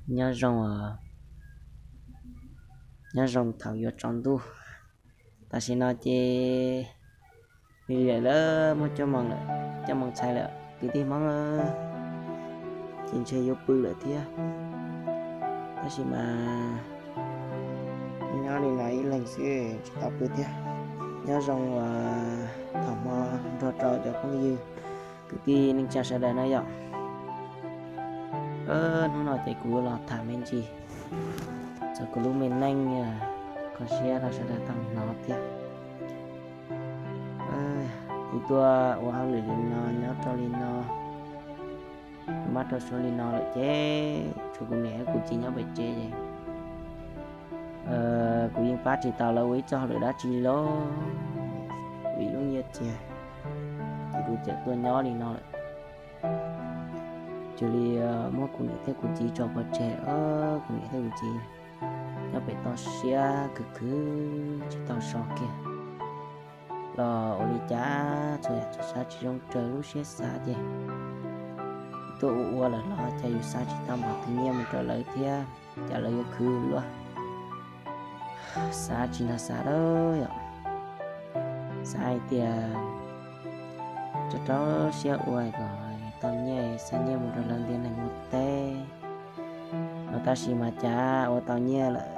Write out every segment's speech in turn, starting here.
Nyob zoo, nyob zoo thaum yuav tsaus ntuj. Tam sim no ces li lawm, muaj cuaj moos lawm, cuaj moos txhais lawm kwv tij Hmoob, ces ntshe yuav pw lawm thiab. Tab sis mas nyob li no ib leeg xwb tsis tau pw thiab. Nyob zoo uas thaum hmo nrog rau cov phooj ywg kwv tij neej tsa sawv daws na yom. Hnub no ces kuv los tham me ntsis txog kuv lub me neej, kho siab rau sawv daws tau hnov thiab. Kuv tuaj ua hauj lwm li no nyob rau li no, mab rau suav li no lawm ces tshuav kuv niam kuv txiv nyob pem tsev ces kuv yeej pab tsis tau lawv ua ib txoj hauj lwm dab tsi li lauj. Vim lub nyiaj txiag ces kuv txawm tuaj nyob li no lawm. Cia li muab kuv niam thiab kuv txiv tso pov tseg, kuv niam thiab kuv txiv nyob pem toj siab khwv khwv tsis tau so kiag los ua li cas txhua yam txhua tsav tsis zoo raws lub siab xav ces tuaj ua ua lawm los cas yus xav tsis tau npaum tus nyiaj mus rau lawv thiab, cas lawv yuav khwv luaj. Xav tsis nrog xav lawm yom. Xav hais tias rau rau siab ua kom tau nyiaj, xa nyiaj mus rau lawv ntiaj neeg ua teb no, tab sis mas cas ua tau nyiaj lawm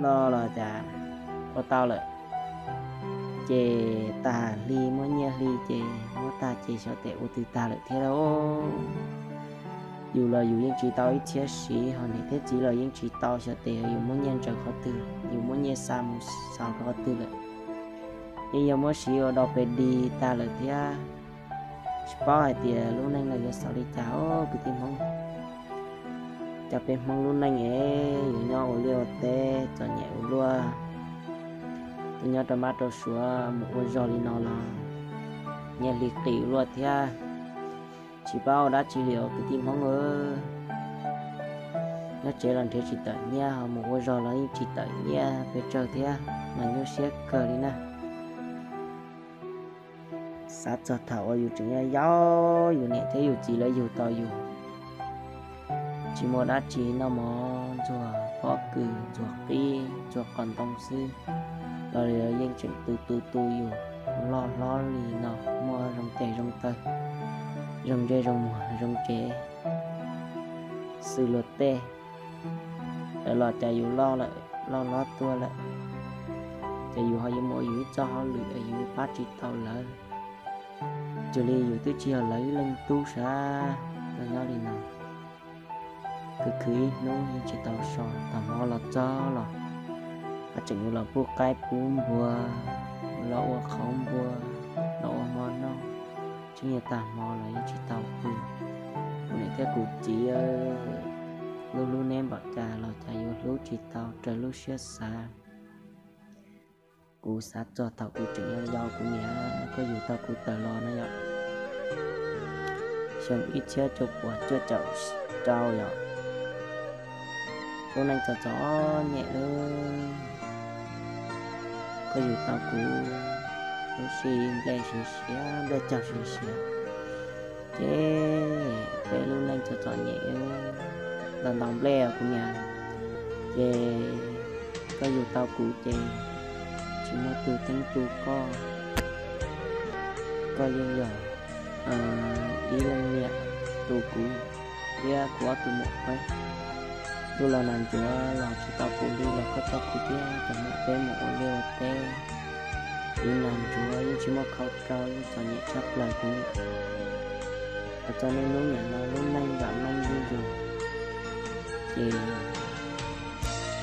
no los cas ua tau lawm ces tag hli muab nyiaj hli ces muab tag ces xyov tes ua twg tag lawm thiab lauj. Yus los yus yeej tsis tau ib txhiab siv, ho niam thiab txiv los yeej tsis tau, xyov tes yus muab nyiaj ntsaws qhov twg, yus muab nyiaj xa mus xaus rau qhov twg lawm. Yeej yog muab siv ua dau pes dig tag lawm thiab. Tsis paub hais tias lub neej no yuav xaus li cas os kwv tij Hmoob. Cas peb Hmoob lub neej es yuav nyob ua liaj ua teb txom nyem ua luaj, tuaj nyob rau mab rau suav mus ua zog li no los nyiaj hli qis ua luaj thiab. Tsis paub ua dab tsi li os kwv tij Hmoob. Nyob tsev los nrhiav tsis tawm nyiaj, ho mus ua zog los yeej tsis tawm nyiaj pes tsawg thiab, mas nyuaj siab kawg li na. Xav txog thaum uas yus tseem yau yau, yus niam thiab yus txiv lawv yug tau yus, tsis muaj dab tsi noj mov, ntxuag pob kws, ntxuag qib, ntxuag qos ntoo xwb, los yeej tseem tu tu tu yus loj hlob li no, muaj zoo tes zoo taw, zoo ntsej zoo muag, zoo tsev xws luag tej. Lawv los cas yus loj lawm, loj hlob tuaj lawm, ces yus ho yuav mus ua yus ib txoj hauj lwm es yus pab tsis tau lawv. Cia li yus twb tsis yog lawv ib leej tub sav, tuaj nyob li no khwv khwv ib hnub yeej tsis tau so, tag hmo los txog los haj tseem yuav los pub qaib pub npua, los ua qhauv npua, los ua hmo noj, tseem yuav tag hmo los yeej tsis tau pw. Kuv niam thiab kuv txiv, hlub hlub neb npaum cas los cas yuav hlub tsis tau raws lub siab xav. Kuv xav txog thaum kuv tseem yau yau, kuv niam koj yug tau kuv tawm los na yom, xyoo ib txhiab cuaj puas cuaj caum rau yom. Lub neej txom txom nyem lawm, koj yug tau kuv lub sij nplej siav siav, nplej caug siav siav, ces peb lub neej txom txom nyem, ntaus ntaus nplej os kuv niam. Ces koj yug tau kuv ces tsis muaj tus teeb tu koj, koj yeej yog ib leej niam tu kuv thiab kuv ob tug muam peb. Ntuj los nag ntsuav los tsis tau kuv li los koj coj kuv thiab cov muam peb mus ua liaj ua teb. Ib nag ntsuav yeej tsis muaj khau rau, yeej txom nyem tshaj plaws kuv niam. Hais txog niaj hnub niam no lub neej vam meej zuj zus, ces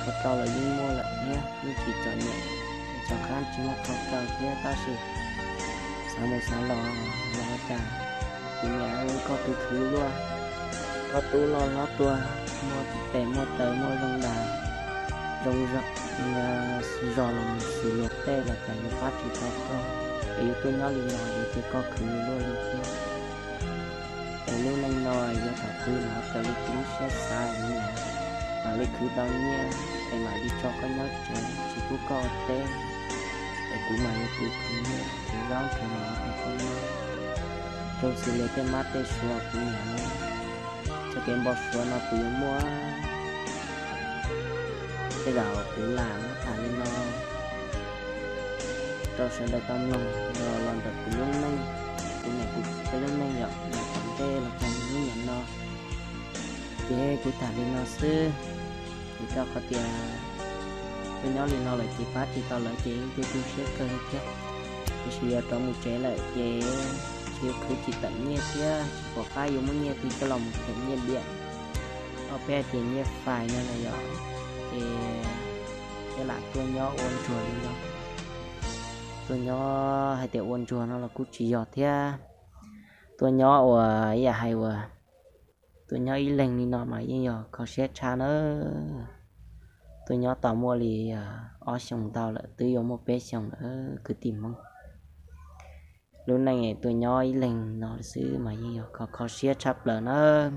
khau rau los yeej muaj lawm thiab, yeej tsis txom nyem, txog qab tsis muaj khau rau thiab. Tab sis xav mus xav los los cas kuv niam koj khwv khwv luaj, koj tub loj hlob tuaj, muaj tes muaj taw, muaj zoo dag, zoo zog los mus xws luag tej los cas yuav pab tsis tau koj, es yuav tuaj nyob li no yuav cia koj khwv luaj li thiab. Es lub neej no yuav thaum twg los raws li kuv lub siab xav li, mam li khwv tau nyiaj es mam li tso koj nyob tsev tsis pub koj ua teb, es kuv mam li khwv khwv nyiaj khwv zaub nrhiav mov rau koj noj. Zoo xws li tej mab tej suav kuv niam, txoj kev npau suav no kuv yuav muaj Tej zaum kuv lam muab tham li no rau sawv daws tau mloog los los ntawm kuv lub neej, kuv niam kuv txiv lub neej yom, yav tom ntej los txog hnub niam no. Ces kuv tham li no xwb, vim rau qhov tias tuaj nyob li no lawm ces pab tsis tau lawv ces yeej tu tu siab kawg li thiab. Tiam sis yog rov mus tsev lawm ces tsis yuav khwv tsis tawm nyiaj thiab tsis pom qab yuav muab nyiaj twg coj los mus them nyiaj diam, ob peb hais tias nyiaj fais no na yom. Ces thiaj lam tuaj nyob ua ntsuag li no. Tuaj nyob hais tias ua ntsuag no los kuj tsis yog thiab. Tuaj nyob ua, ib yam hais uas tuaj nyob ib leeg li no mas yeej yog kho siab tshaj nawb. Tuaj nyob tau muaj li ob xyoos ntau lawm, twb yuav muaj peb xyoos lawm kwv tij Hmoob. Lub neej tuaj nyob ib leeg no xwb mas yeej yog kho kho siab tshaj plaws nawb.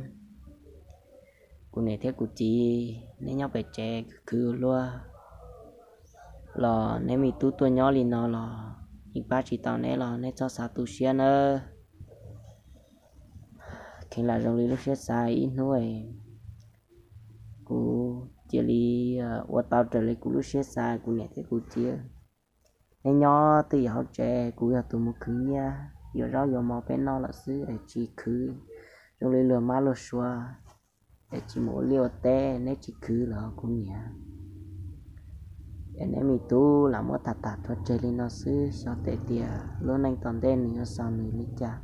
Kuv niam thiab kuv txiv neb nyob pem tsev khwv khwv ua luaj los neb me tub tuaj nyob li no los yeej pab tsis tau neb los neb txhob xav tu siab nawb. Kheev lam zoo li lub siab xav ib hnub kuv cia li ua tau raws li kuv lub siab xav. Kuv niam thiab kuv txiv, neb nyob twj ywm hauv tsev, kuv yog tus mus khwv nyiaj yuav zaub yuav mov peb noj lawm xwb es tsis khwv zoo li luag mab luag suav es tsis mus ua liaj ua teb, neb tsis khwv los kuv niam es neb me tub lam muab tham tham tso tseg li no xwb, xyov tes tias lub neej tom ntej nws yuav xaus nws li cas.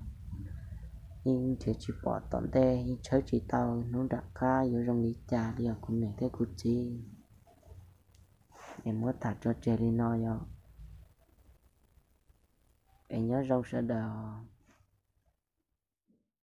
Yeej nrhiav tsis pom tom ntej, yeej tshawb tsis tau hnub nram qab yuav zoo li cas li os kuv niam thiab kuv txiv. Es muab tham tso tseg li no yog es nyob zoo sawv daws.